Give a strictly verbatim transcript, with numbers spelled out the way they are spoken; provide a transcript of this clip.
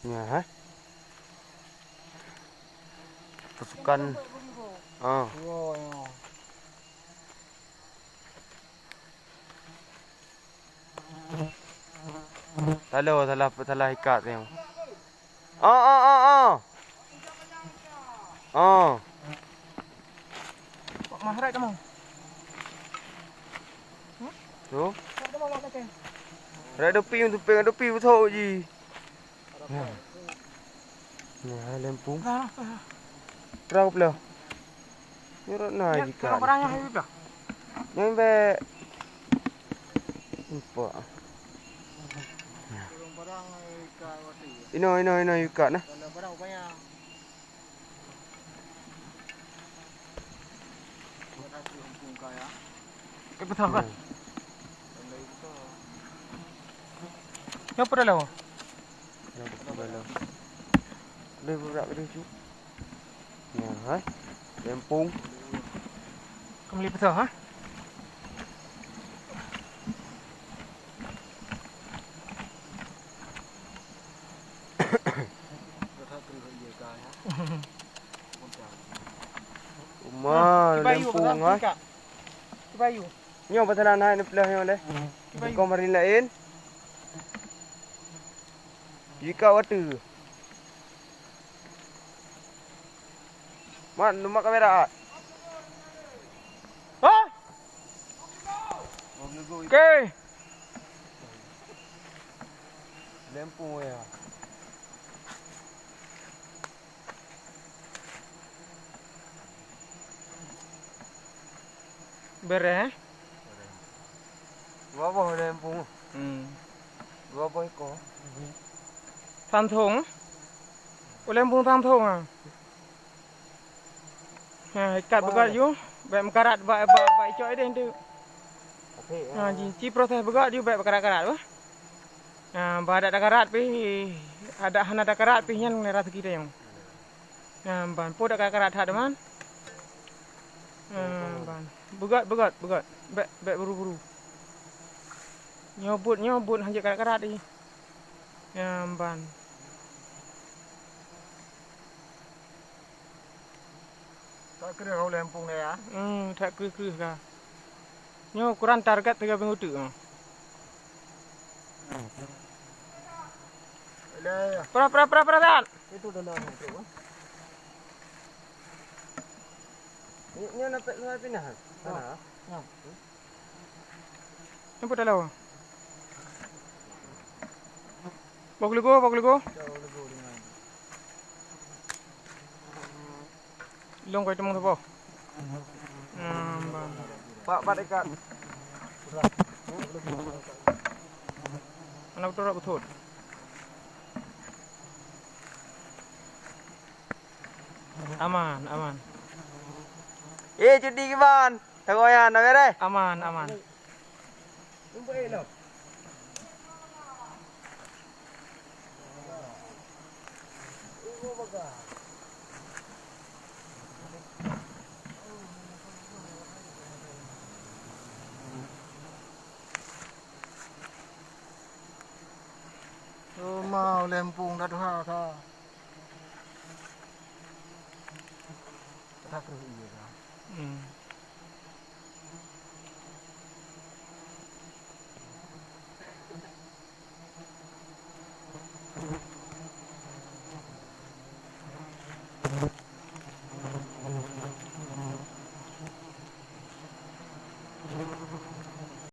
Nyan, ha? Pasukan. Ah. Talo, salah, salah ikat tu. Oh, oh, oh, oh. Oh. Kok mahrat kamu? Tu. Rak dopi, tu peng dopi beutôi ji. Nah. Nah, lempung. Terang pula. Nurut na jika. Barang-barang yang itu dah. Nyang bek. Nampak. Ino, ino, ino, yuka nah. Ka peutah, kan? Hmm. Nyoe peue dalam? Nyoe peue dalam? Boleh berak ke tu? Nyoe, ha? Lempung. Kembali peutah, ha? Uma, lempung, ha? Kibayu. Nyoe pasal anak ni pelah nyoe leh. Kibayu. Kau mari lain. Jika waktu. Mat, lumak kamera, ah. Ha? Okey. Lempung ya. Bereh, eh? Dua boh lempung. Hmm. Dua boh iko. Tantong. Ulèe bung tantong, ah. Nah, ikat beugat ju, bèk meukarat bak, bak, bak icok idéh tu. Tapi, nah, eh, ji, ci proses beugat ju, bèk meukarat-karat bah. Nah, bah adak takarat pih, adak hana takarat pih nyan raseuki tanyong. Nah, ban, po dak karat-karat that, teuma. Nah, ban. Beugat, beugat, beugat. Bèk, bèk buru-buru. Nyoe buet, nyoe buet hanjeuet karat-karat jih. Nah, ban. That kreueh ulèe lempung deh, ya? Hmm, that kreueh-kreueh ka. Nyoe ukuran target tiga minggu teuk, ah. Ilèe. Prah, prah, prah, prah, that. Itu dalam itu, kan? Ni, ni nak pek luar pindah, kan? Sana. Nah. Nyang peue talo? Boh keulugo, boh keulugo. Long kai teumong saboh. Nambah. Pak, pat ikat. Aneuk beutôi, beutôi. Aman, aman. Eh, cuti kiban. Tangoh nyan, na beureh? Aman, aman. Teuma ulèe lempung dak tuha ka. Ka kreueh ié ka. Hmm.